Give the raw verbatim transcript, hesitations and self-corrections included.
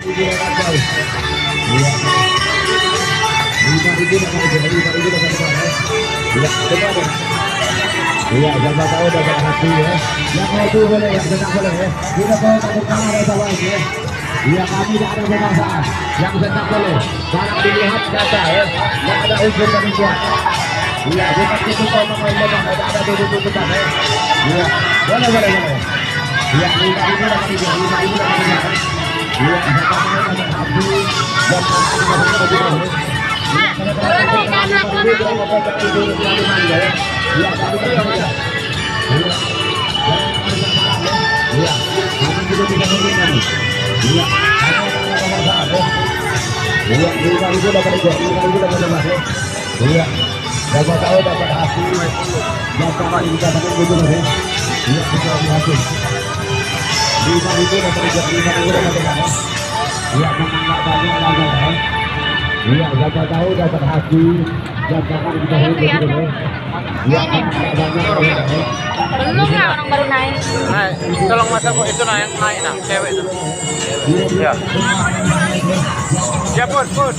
Iya. Lima ribu dapat, lima ribu dapat, ya. Iya, coba deh. Iya, siapa tahu dapat hati, ya. Yang mau tuh boleh, yang senang boleh, ya. Kita bawa tepuk tangan, ya, bawah, ya. Iya, kami tidak ada pemaksaan. Yang senang boleh. Kalau dilihat data, ya, tidak ada unsur dari kuat. Iya, bukan itu kau mau main lemak, tidak ada tutup-tutupan, ya. Iya, boleh, boleh, boleh. Iya, lima ribu dapat tiga, lima ribu dapat tiga. Iya, dapat tiga, dapat satu. Dapat tiga, dapat tiga. Iya, dapat tiga, dapat tiga. Iya, dapat tiga. Iya. Iya. Iya. Iya, lima ribu dapat tiga, lima ribu dapat tiga. Iya. Siapa tahu dapat hasil. Dapat kita dapat gitu, ya. Iya, kita dapat hasil. Lima ribu dapat tiga, lima ribu dapat tiga. Iya, menang banyak lagi, ya. Iya, siapa tahu dapat hasil. Dapat kita dapat gitu, ya. Iya, menang banyak lagi, ya. Belum lah, orang baru naik. Naik, tolong masuk kok itu, nah, yang naik, nah, cewek itu. Ya. Ya, pun, pun.